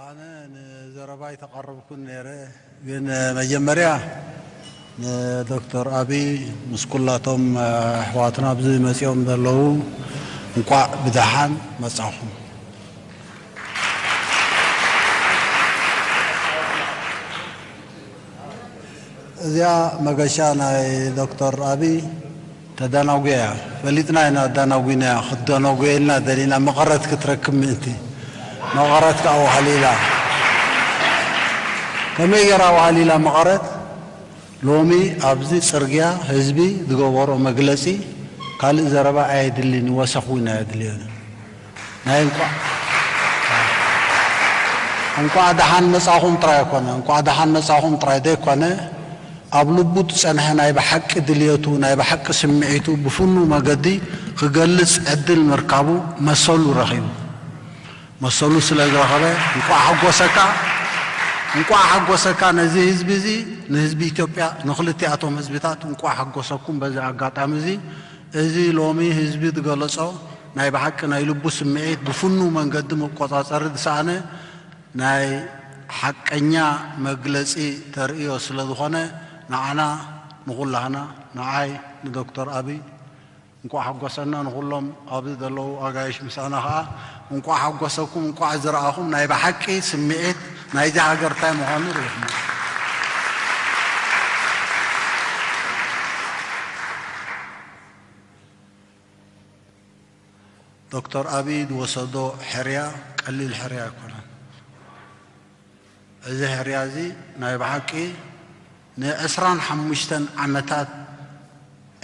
ኣነ ንዘረባይ ተቐረብኩን ነይረ፣ ግን መጀመርያ ንዶክተር ኣቢይ ምስ ኩላቶም ኣሕዋትና ኣብዚ መፂኦም ዘለዉ እንቋዕ ብደሓን መጻኹም። እዚኣ መገሻ ናይ ዶክተር ኣቢይ ተዳናጉያ እያ። ፈሊጥና ኢና ኣዳናጉና ክትደናጉየልና ደሊና መቐረት ክትረክብ ምእንቲ። መቐረት ከዓ ዋህሊላ። ከመይ ገይራ ዋህሊላ መቐረት? ሎሚ ኣብዚ ጽርግያ ህዝቢ ዝገበሮ መግለጺ ካልእ ዘረባ ኣየድልን፣ ወሰኽ እውን ኣየድልዮን። ናይ እንቋዕ እንቋዕ ደሓን መጻኹም ጥራይ ኣይኮነ፣ እንቋዕ ደሓን መጻኹም ጥራይ ዘይኮነ፣ ኣብ ልቡ ዝጸንሐ ናይ ብሓቂ ድልየቱ፣ ናይ ብሓቂ ስምዒቱ ብፍኑው መገዲ ክገልጽ ዕድል ምርካቡ መሰሉ ረኺቡ። መሰሉ ስለ ዝረኸበ እንቋዕ ሓጎሰካ፣ እንቋዕ ሓጎሰካ ነዚ ህዝቢ እዚ፣ ንህዝቢ ኢትዮጵያ፣ ንክልቲኣቶም ህዝብታት እንቋዕ ሓጎሰኩም። በዚ ኣጋጣሚ እዚ፣ እዚ ሎሚ ህዝቢ ዝገለጾ ናይ ብሓቂ ናይ ልቡ ስምዒት ብፍኑው መንገዲ መቆጻጸሪ ዝሰኣነ ናይ ሓቀኛ መግለጺ ተርእዮ ስለ ዝኾነ፣ ንዓና ንኹላህና፣ ንዓይ፣ ንዶክተር ኣቢይ፣ እንቋዕ ሓጎሰና። ንኹሎም ኣብዚ ዘለዉ ኣጋይሽ ምሳና ኸዓ እንቋዕ ሓጎሰኩም፣ እንቋዕ ዝረኣኹም። ናይ ብሓቂ ስምዒት ናይዚ ሃገር እንታይ ምዃኑ ርኢኹም። ዶክተር ኣቢይ ዝወሰዶ ሕርያ ቀሊል ሕርያ ኣይኮነን። እዚ ሕርያ እዚ ናይ ብሓቂ ንዕስራን ሓሙሽተን ዓመታት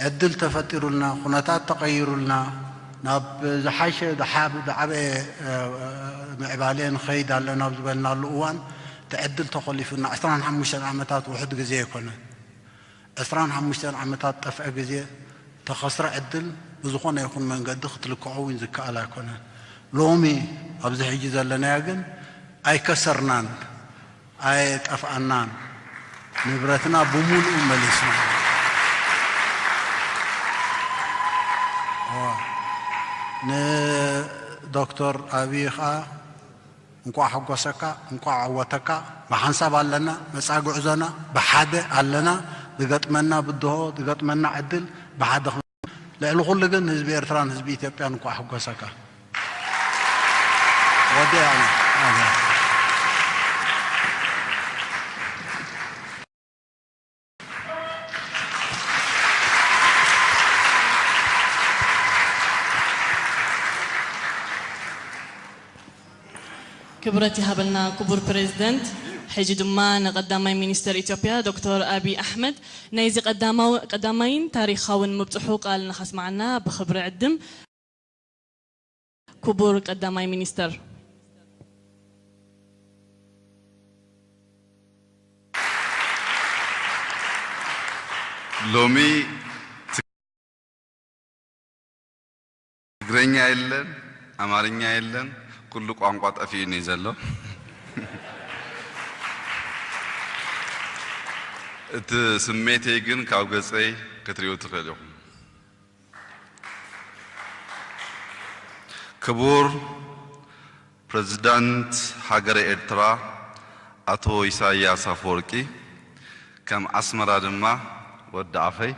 ዕድል ተፈጢሩልና፣ ኩነታት ተቐይሩልና፣ ናብ ዝሓሸ ዝሓብ-፣ ዝዓበየ፣ እ፣ ምዕባለ ንኸይድ ኣለና ኣብ ዝበልናሉ እዋን፣ እቲ ዕድል ተኾሊፉና። ዕስራን ሓሙሽተን ዓመታት ውሑድ ግዜ ኣይኮነን። ዕስራን ሓሙሽተን ዓመታት ጠፍዐ ግዜ፣ ተኸስረ ዕድል ብዝኾነ ይኹን መንገዲ ክትልክዖ እውን ዝከኣል ኣይኮነን። ሎሚ ኣብዚ ሕጂ ዘለናዮ ግን ኣይከሰርናን፣ ኣይጠፍኣናን። ንብረትና ብምሉኡ መሊስና። እዋ፣ ንዶክተር ኣብይ ኸዓ እንቋዕ ሓጎሰካ፣ እንቋዕ ዓወተካ። ብሓንሳብ ኣለና፣ መጻኢ ጉዕዞና ብሓደ ኣለና። ዝገጥመና ብድሆ፣ ዝገጥመና ዕድል ብሓደ ኽ-፣ ልዕሊ ኩሉ ግን ህዝቢ ኤርትራን ህዝቢ ኢትዮጵያን እንቋዕ ሓጎሰካ። ወዲኣ ኣነ። ክብረት ይሃበልና ክቡር ፕሬዝደንት። ሕጂ ድማ ንቀዳማይ ሚኒስተር ኢትዮጵያ ዶክተር ኣብይ ኣሕመድ ናይዚ ቀዳማዊ-፣ ቀዳማይን ታሪኻውን ምብጽሑ ቃል ንኸስምዓና ብኽብሪ ዕድም። ክቡር ቀዳማይ ሚኒስተር። ሎሚ ትግርኛ የለን፣ ኣማርኛ የለን፣ ኩሉ ቋንቋ ጠፊኡኒ ዘሎ። እቲ ስሜተይ ግን ካብ ገጸይ ክትሪኡ ትኽእል ኢኹም። ክቡር ፕረዚዳንት ሃገረ ኤርትራ ኣቶ ኢሳያስ ኣፈወርቂ፣ ከም ኣስመራ ድማ ወዲ ኣፈይ፣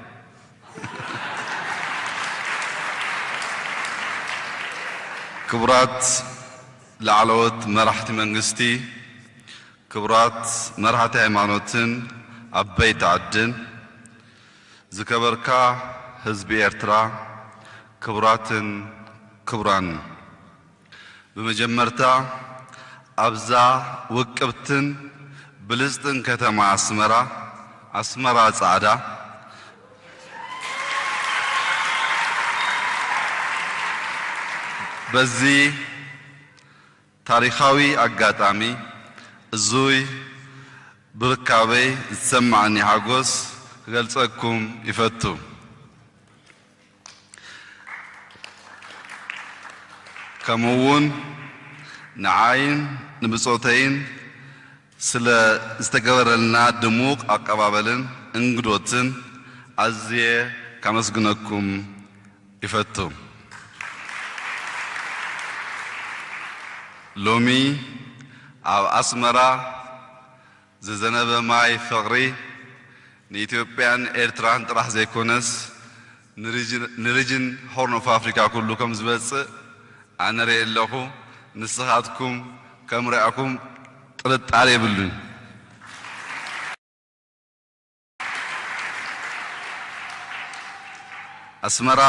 ክቡራት ላዕለዎት መራሕቲ መንግስቲ፣ ክቡራት መራሕቲ ሃይማኖትን ዓበይቲ ዓድን፣ ዝከበርካ ህዝቢ ኤርትራ፣ ክቡራትን ክቡራን፣ ብመጀመርታ ኣብዛ ውቅብትን ብልጽትን ከተማ ኣስመራ፣ ኣስመራ ጻዕዳ፣ በዚ ታሪኻዊ ኣጋጣሚ እዙይ ብርካበይ ዝሰማዓኒ ሓጎስ ክገልጸኩም ይፈቱ። ከምኡ እውን ንዓይን ንብጾተይን ስለ ዝተገበረልና ድሙቕ ኣቀባበልን እንግዶትን ኣዝየ ካመስግነኩም ይፈቱ። ሎሚ ኣብ ኣስመራ ዝዘነበ ማይ ፍቕሪ ንኢትዮጵያን ኤርትራን ጥራሕ ዘይኮነስ ንሪጅን፣ ንሪጅን ሆርን ኦፍ ኣፍሪካ ኩሉ ከም ዝበጽእ ኣነ ርእየ ኣለኹ። ንስኻትኩም ከም ርኣኹም ጥርጣሬ የብሉን። ኣስመራ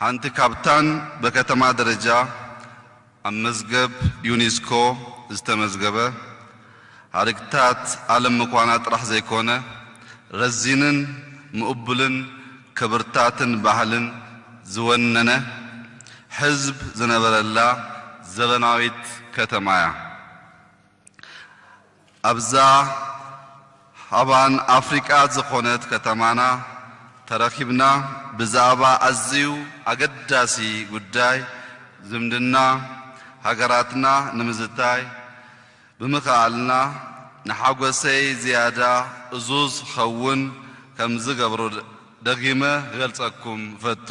ሓንቲ ካብታን በከተማ ደረጃ ኣብ መዝገብ ዩኔስኮ ዝተመዝገበ ሃረግታት ዓለም ምዃና ጥራሕ ዘይኮነ፣ ረዚንን ምእቡልን ክብርታትን ባህልን ዝወነነ ህዝብ ዝነበረላ ዘበናዊት ከተማ እያ። ኣብዛ ሃባን ኣፍሪቃ ዝኾነት ከተማና ተረኺብና ብዛዕባ ኣዝዩ ኣገዳሲ ጉዳይ ዝምድና ሃገራትና ንምዝታይ ብምኽኣልና ንሓጎሰይ ዝያዳ እዙዝ ኸውን ከም ዝገብሮ ደጊመ ክገልጸኩም እፈቱ።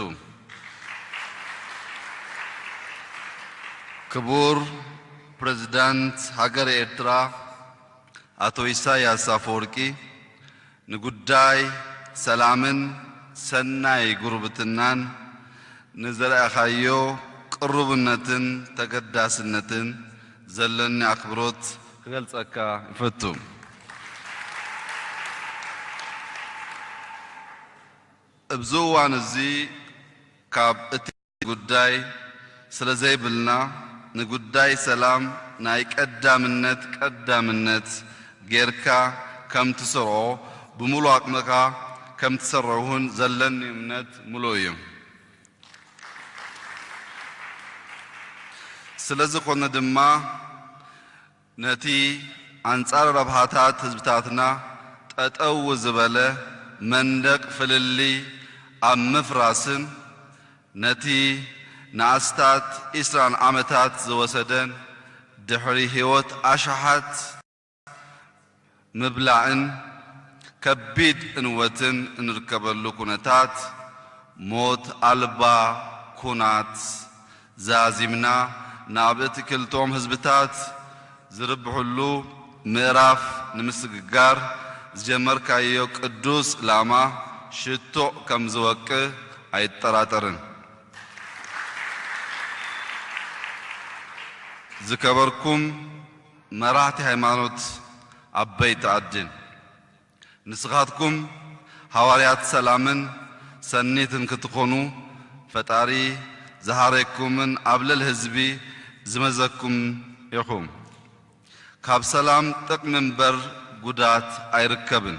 ክቡር ፕሬዝዳንት ሃገረ ኤርትራ ኣቶ ኢሳያስ ኣፈወርቂ፣ ንጉዳይ ሰላምን ሰናይ ጉርብትናን ንዘርኣኻዮ ቅሩብነትን ተገዳስነትን ዘለኒ ኣኽብሮት ክገልጸካ ይፈቱ። ኣብዚ እዋን እዚ ካብ እቲ ጉዳይ ስለ ዘይብልና፣ ንጉዳይ ሰላም ናይ ቀዳምነት ቀዳምነት ጌርካ ከም ትሰርዖ ብምሉእ ኣቕምኻ ከም ትሰርዕ እውን ዘለኒ እምነት ምሉእ እዩ። ስለ ዝኾነ ድማ፣ ነቲ ኣንጻር ረብሃታት ህዝብታትና ጠጠው ዝበለ መንደቕ ፍልልይ ኣብ ምፍራስን ነቲ ንኣስታት ዒስራን ዓመታት ዝወሰደን ድሕሪ ህይወት ኣሽሓት ምብላዕን ከቢድ እንወትን እንርከበሉ ኩነታት ሞት ኣልባ ኩናት ዛዚምና ናብ እቲ ክልቶም ህዝብታት ዝርብሕሉ ምዕራፍ ንምስግጋር ዝጀመርካዮ ቅዱስ ዕላማ ሽቶቕ ከም ዝወቅዕ ኣይጠራጠርን። ዝከበርኩም መራሕቲ ሃይማኖት፣ ዓበይቲ ዓድን፣ ንስኻትኩም ሃዋርያት ሰላምን ሰኒትን ክትኾኑ ፈጣሪ ዝሃረኩምን ኣብ ልዕሊ ህዝቢ ዝመዘኩም ኢኹም። ካብ ሰላም ጥቕሚ እምበር ጉዳት ኣይርከብን።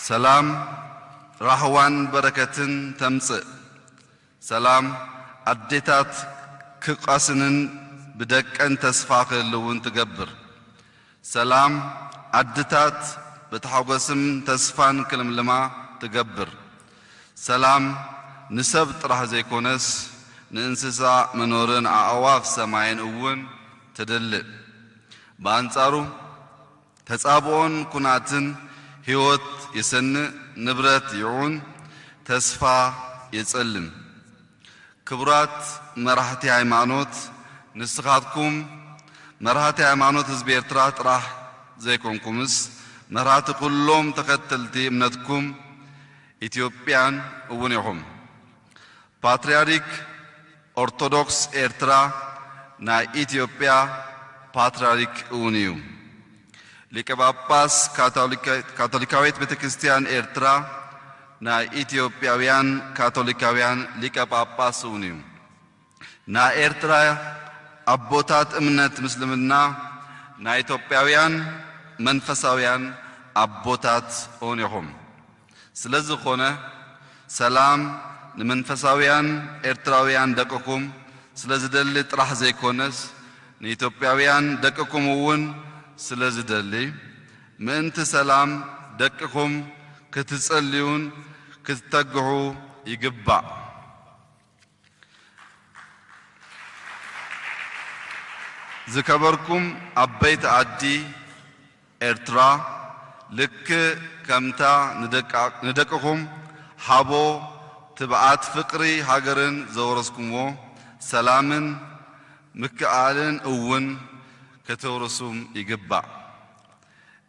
ሰላም ራህዋን በረከትን ተምጽእ። ሰላም ኣዴታት ክቃስንን ብደቀን ተስፋ ክህልውን ትገብር። ሰላም ኣድታት ብታሕጎስም ተስፋን ክልምልማ ትገብር። ሰላም ንሰብ ጥራሕ ዘይኮነስ ንእንስሳ መኖርን ኣዕዋፍ ሰማይን እውን ትድልእ። ብኣንጻሩ ተጻብኦን ኩናትን ህይወት የሰንእ፣ ንብረት ይዑን፣ ተስፋ የጸልም። ክቡራት መራሕቲ ሃይማኖት፣ ንስኻትኩም መራሕቲ ሃይማኖት ህዝቢ ኤርትራ ጥራሕ ዘይኮንኩምስ፣ መራሕቲ ኩሎም ተኸተልቲ እምነትኩም ኢትዮጵያን እውን ኢኹም። ፓትርያርክ ኦርቶዶክስ ኤርትራ ናይ ኢትዮጵያ ፓትርያርክ እውን እዩ። ሊቀ ጳጳስ ካቶሊካ-፣ ካቶሊካዊት ቤተ ክርስቲያን ኤርትራ ናይ ኢትዮጵያውያን ካቶሊካውያን ሊቀ ጳጳስ እውን እዩ። ናይ ኤርትራ ኣቦታት እምነት ምስልምና ናይ ኢትዮጵያውያን መንፈሳውያን ኣቦታት እውን ኢኹም። ስለ ዝኾነ፣ ሰላም ንመንፈሳውያን ኤርትራውያን ደቅኹም ስለ ዝደሊ ጥራሕ ዘይኮነስ፣ ንኢትዮጵያውያን ደቅኹም እውን ስለ ዝደሊ፣ ምእንቲ ሰላም ደቅኹም ክትጸልዩን ክትተግሑ ይግባእ። ዝከበርኩም ዓበይቲ ዓዲ ኤርትራ፣ ልክእ ከምታ ንደቃ-፣ ንደቅኹም ሓቦ፣ ትብዓት፣ ፍቕሪ ሃገርን ዘውረስኩምዎ፣ ሰላምን ምክእኣልን እውን ከተውርሱም ይግባእ።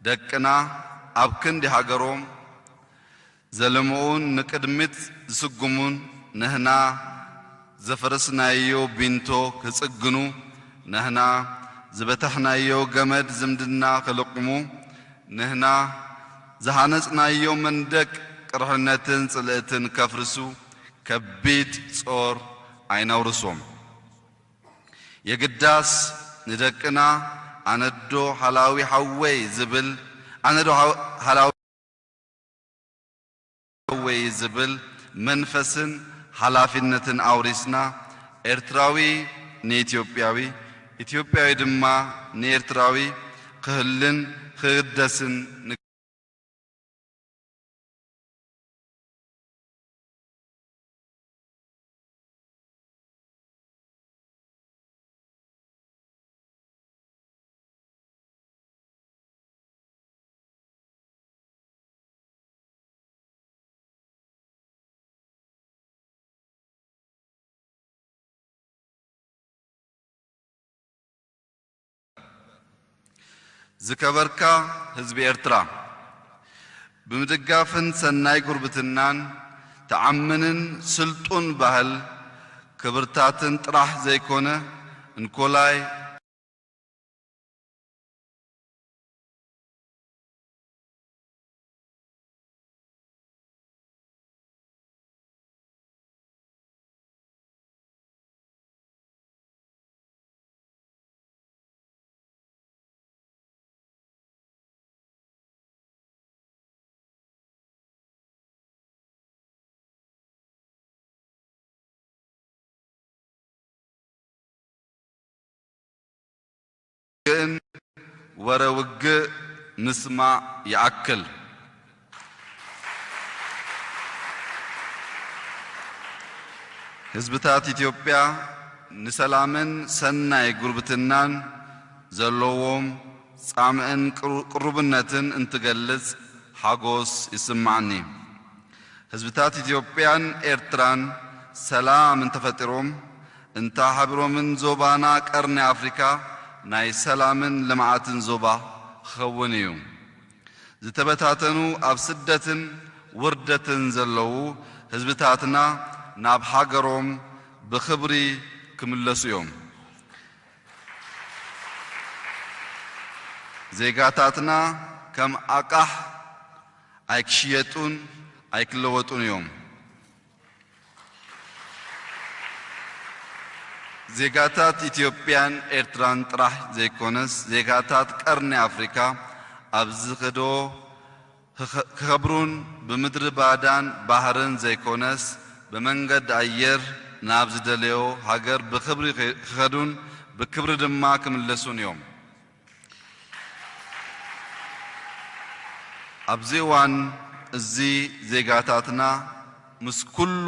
ደቅና ኣብ ክንዲ ሃገሮም ዘለምኡን ንቅድሚት ዝስጉሙን፣ ንህና ዘፈረስናዮ ቢንቶ ክጽግኑ፣ ንህና ዝበተሕናዮ ገመድ ዝምድና ክልቕሙ፣ ንህና ዝሃነጽናዮ መንደቅ ቅርሕነትን ጽልእትን ከፍርሱ ከቢድ ጾር ኣይነውርሶም። የግዳስ ንደቅና ኣነዶ ሓላዊ ሓወይ ዝብል፣ ኣነዶ ሓው-፣ ሓላዊ ሓወይ ዝብል መንፈስን ሓላፊነትን ኣውሪስና፣ ኤርትራዊ ንኢትዮጵያዊ፣ ኢትዮጵያዊ ድማ ንኤርትራዊ ክህልን ክግደስን ዝከበርካ ህዝቢ ኤርትራ፣ ብምድጋፍን ሰናይ ጉርብትናን ተዓምንን ስልጡን ባህል ክብርታትን ጥራሕ ዘይኮነ፣ እንኮላይ ግን ወረ ውግእ ምስማዕ ይኣክል። ህዝብታት ኢትዮጵያ ንሰላምን ሰናይ ጉርብትናን ዘለዎም ጻምእን ቅሩ-፣ ቅሩብነትን እንትገልጽ ሓጎስ ይስማዓኒ። ህዝብታት ኢትዮጵያን ኤርትራን ሰላም እንተፈጢሮም፣ እንተሓቢሮምን ዞባና ቀርኒ ኣፍሪካ ናይ ሰላምን ልምዓትን ዞባ ክኸውን እዩ። ዝተበታተኑ፣ ኣብ ስደትን ውርደትን ዘለዉ ህዝብታትና ናብ ሃገሮም ብኽብሪ ክምለሱ እዮም። ዜጋታትና ከም ኣቃሕ ኣይክሽየጡን ኣይክለወጡን እዮም። ዜጋታት ኢትዮጵያን ኤርትራን ጥራሕ ዘይኮነስ፣ ዜጋታት ቀርኒ ኣፍሪካ ኣብ ዝኸድኦ ክኸ-፣ ክኸብሩን ብምድሪ ባዳን ባህርን ዘይኮነስ፣ ብመንገዲ ኣየር ናብ ዝደለዮ ሃገር ብኽብሪ ክኸዱን ብክብሪ ድማ ክምለሱን እዮም። ኣብዚ እዋን እዚ ዜጋታትና ምስ ኩሉ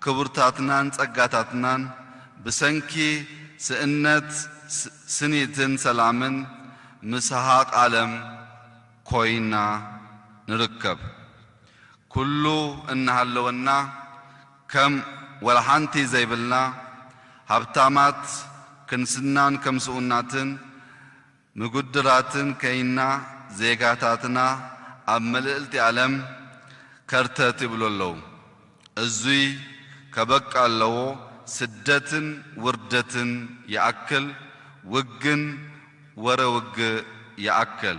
ክብርታትናን ጸጋታትናን ብሰንኪ ስእነት ስ-፣ ስኒትን ሰላምን ምስ ሃሃቕ ዓለም ኮይና ንርከብ። ኩሉ እናሃለወና ከም ወላ ሓንቲ ዘይብልና ሃብታማት ክንስናን ከም ስኡናትን ምጉድራትን ከይና ዜጋታትና ኣብ ምልእልቲ ዓለም ከርተት ይብሉ ኣለዉ። እዙይ ከበቃ ኣለዎ። ስደትን ውርደትን ይኣክል፣ ውግን ወረ ውግእ ይኣክል።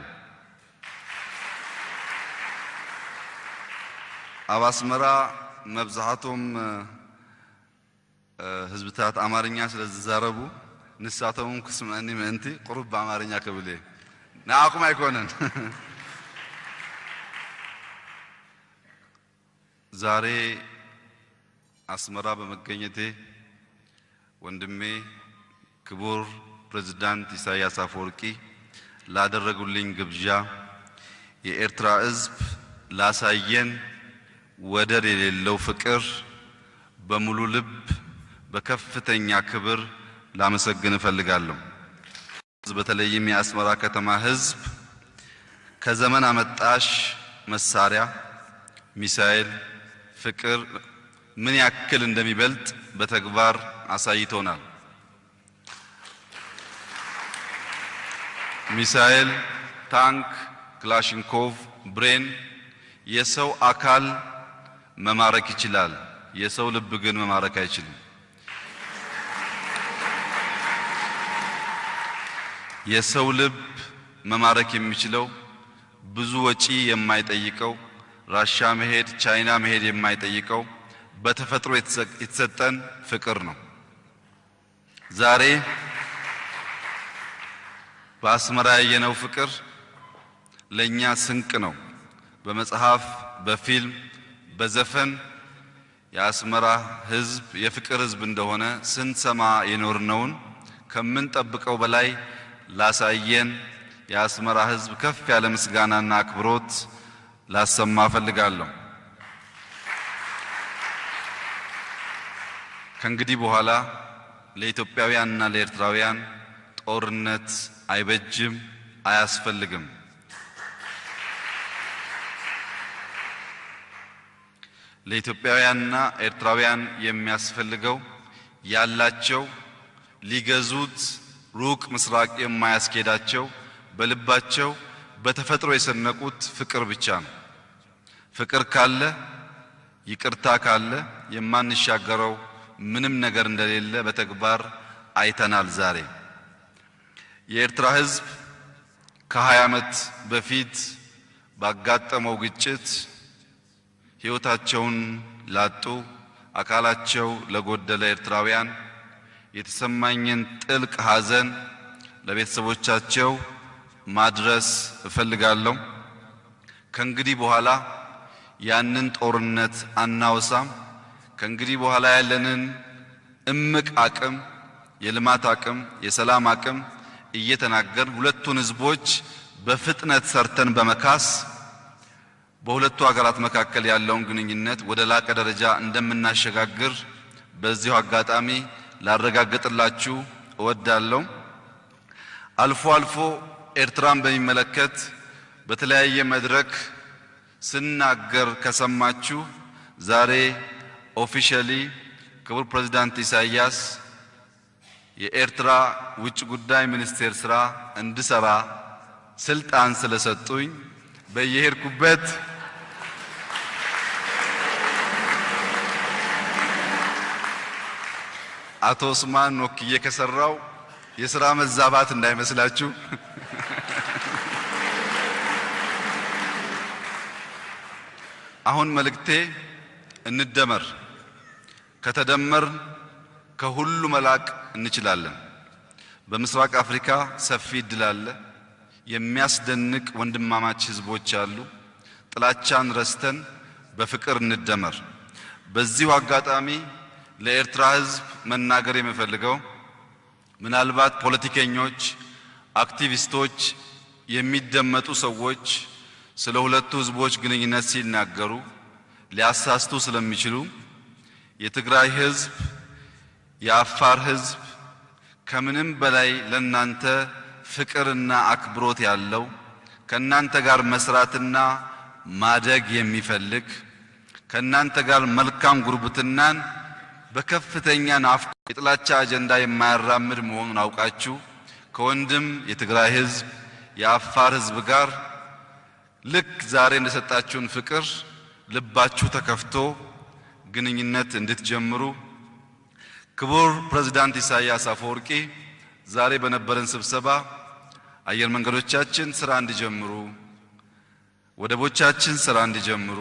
ኣብ ኣስመራ መብዛሕቶም ህዝብታት ኣማርኛ ስለ ዝዛረቡ፣ ንሳቶም ክስምዐኒ ምእንቲ ቁሩብ ብኣማርኛ ክብል እየ። ንዓኹም ኣይኮነን። ዛሬ አስመራ በመገኘቴ ወንድሜ ክቡር ፕሬዝዳንት ኢሳያስ አፈወርቂ ላደረጉልኝ ግብዣ፣ የኤርትራ ሕዝብ ላሳየን ወደር የሌለው ፍቅር በሙሉ ልብ በከፍተኛ ክብር ላመሰግን እፈልጋለሁ። በተለይም የአስመራ ከተማ ሕዝብ ከዘመን አመጣሽ መሳሪያ ሚሳኤል ፍቅር ምን ያክል እንደሚበልጥ በተግባር አሳይቶናል። ሚሳኤል፣ ታንክ፣ ክላሽንኮቭ፣ ብሬን የሰው አካል መማረክ ይችላል፣ የሰው ልብ ግን መማረክ አይችልም። የሰው ልብ መማረክ የሚችለው ብዙ ወጪ የማይጠይቀው፣ ራሻ መሄድ፣ ቻይና መሄድ የማይጠይቀው በተፈጥሮ የተሰ-፣ የተሰጠን ፍቅር ነው። ዛሬ በአስመራ ያየነው ፍቅር ለእኛ ስንቅ ነው። በመጽሐፍ፣ በፊልም፣ በዘፈን የአስመራ ህዝብ የፍቅር ህዝብ እንደሆነ ስንሰማ የኖርነውን ከምንጠብቀው በላይ ላሳየን የአስመራ ህዝብ ከፍ ያለ ምስጋናና አክብሮት ላሰማ እፈልጋለሁ። ከእንግዲህ በኋላ ለኢትዮጵያውያንና ለኤርትራውያን ጦርነት አይበጅም፣ አያስፈልግም። ለኢትዮጵያውያንና ኤርትራውያን የሚያስፈልገው ያላቸው፣ ሊገዙት ሩቅ ምስራቅ የማያስኬዳቸው፣ በልባቸው በተፈጥሮ የሰነቁት ፍቅር ብቻ ነው። ፍቅር ካለ፣ ይቅርታ ካለ የማንሻገረው ምንም ነገር እንደሌለ በተግባር አይተናል። ዛሬ የኤርትራ ህዝብ ከሃያ ዓመት በፊት ባጋጠመው ግጭት ህይወታቸውን ላጡ፣ አካላቸው ለጎደለ ኤርትራውያን የተሰማኝን ጥልቅ ሐዘን ለቤተሰቦቻቸው ማድረስ እፈልጋለሁ። ከእንግዲህ በኋላ ያንን ጦርነት አናወሳም። ከእንግዲህ በኋላ ያለንን እምቅ አቅም፣ የልማት አቅም፣ የሰላም አቅም እየተናገርን ሁለቱን ህዝቦች በፍጥነት ሰርተን በመካስ በሁለቱ ሀገራት መካከል ያለውን ግንኙነት ወደ ላቀ ደረጃ እንደምናሸጋግር በዚሁ አጋጣሚ ላረጋግጥላችሁ እወዳለሁ። አልፎ አልፎ ኤርትራን በሚመለከት በተለያየ መድረክ ስናገር ከሰማችሁ፣ ዛሬ ኦፊሻሊ ክቡር ፕሬዝዳንት ኢሳያስ የኤርትራ ውጭ ጉዳይ ሚኒስቴር ስራ እንድሰራ ስልጣን ስለሰጡኝ በየሄድኩበት አቶ ኡስማን ወክዬ ከሰራው የስራ መዛባት እንዳይመስላችሁ። አሁን መልእክቴ እንደመር። ከተደመርን ከሁሉ መላቅ እንችላለን። በምስራቅ አፍሪካ ሰፊ እድል አለ። የሚያስደንቅ ወንድማማች ህዝቦች አሉ። ጥላቻን ረስተን በፍቅር እንደመር። በዚሁ አጋጣሚ ለኤርትራ ህዝብ መናገር የምፈልገው፣ ምናልባት ፖለቲከኞች፣ አክቲቪስቶች፣ የሚደመጡ ሰዎች ስለ ሁለቱ ህዝቦች ግንኙነት ሲናገሩ ሊያሳስቱ ስለሚችሉ፣ የትግራይ ህዝብ፣ የአፋር ህዝብ ከምንም በላይ ለናንተ ፍቅርና አክብሮት ያለው፣ ከናንተ ጋር መስራትና ማደግ የሚፈልግ፣ ከናንተ ጋር መልካም ጉርብትናን በከፍተኛ ናፍቆት፣ የጥላቻ አጀንዳ የማያራምድ መሆኑን አውቃችሁ፣ ከወንድም የትግራይ ህዝብ፣ የአፋር ህዝብ ጋር ልክ ዛሬ እንደሰጣችሁን ፍቅር ልባችሁ ተከፍቶ ግንኙነት እንድትጀምሩ፣ ክቡር ፕሬዝዳንት ኢሳያስ አፈወርቂ ዛሬ በነበረን ስብሰባ አየር መንገዶቻችን ስራ እንዲጀምሩ፣ ወደቦቻችን ስራ እንዲጀምሩ፣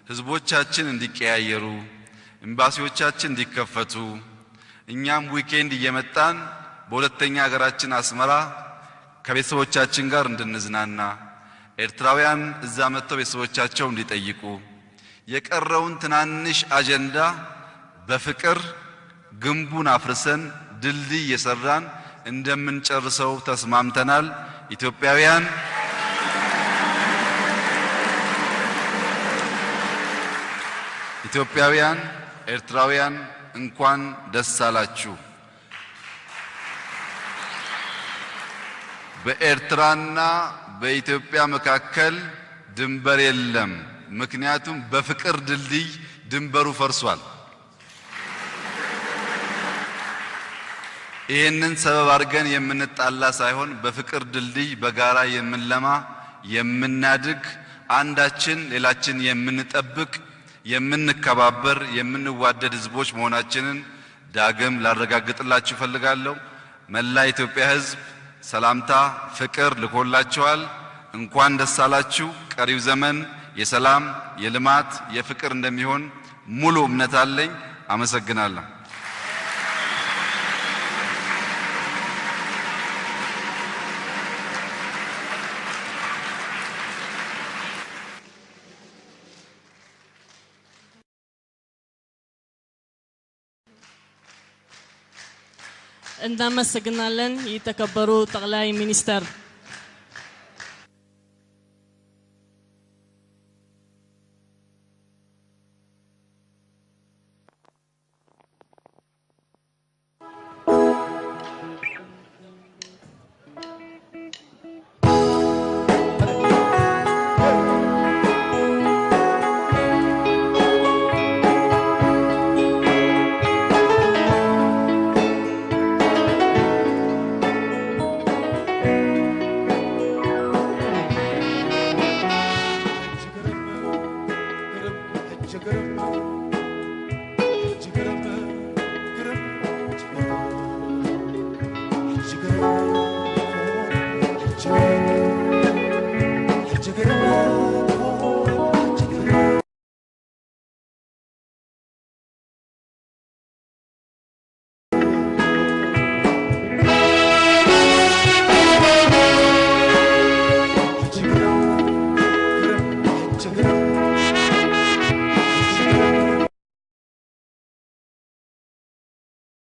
ህዝቦቻችን እንዲቀያየሩ፣ ኤምባሲዎቻችን እንዲከፈቱ፣ እኛም ዊኬንድ እየመጣን በሁለተኛ ሀገራችን አስመራ ከቤተሰቦቻችን ጋር እንድንዝናና፣ ኤርትራውያን እዛ መጥተው ቤተሰቦቻቸው እንዲጠይቁ፣ የቀረውን ትናንሽ አጀንዳ በፍቅር ግንቡን አፍርሰን ድልድይ እየሰራን እንደምንጨርሰው ተስማምተናል። ኢትዮጵያውያን፣ ኢትዮጵያውያን፣ ኤርትራውያን እንኳን ደስ አላችሁ። በኤርትራና በኢትዮጵያ መካከል ድንበር የለም። ምክንያቱም በፍቅር ድልድይ ድንበሩ ፈርሷል። ይህንን ሰበብ አድርገን የምንጣላ ሳይሆን በፍቅር ድልድይ በጋራ የምንለማ፣ የምናድግ፣ አንዳችን ሌላችን የምንጠብቅ፣ የምንከባበር፣ የምንዋደድ ህዝቦች መሆናችንን ዳግም ላረጋግጥላችሁ እፈልጋለሁ። መላ የኢትዮጵያ ህዝብ ሰላምታ፣ ፍቅር ልኮላችኋል። እንኳን ደስ አላችሁ። ቀሪው ዘመን የሰላም፣ የልማት፣ የፍቅር እንደሚሆን ሙሉ እምነት አለኝ። አመሰግናለሁ። እናመሰግናለን የተከበሩ ጠቅላይ ሚኒስተር።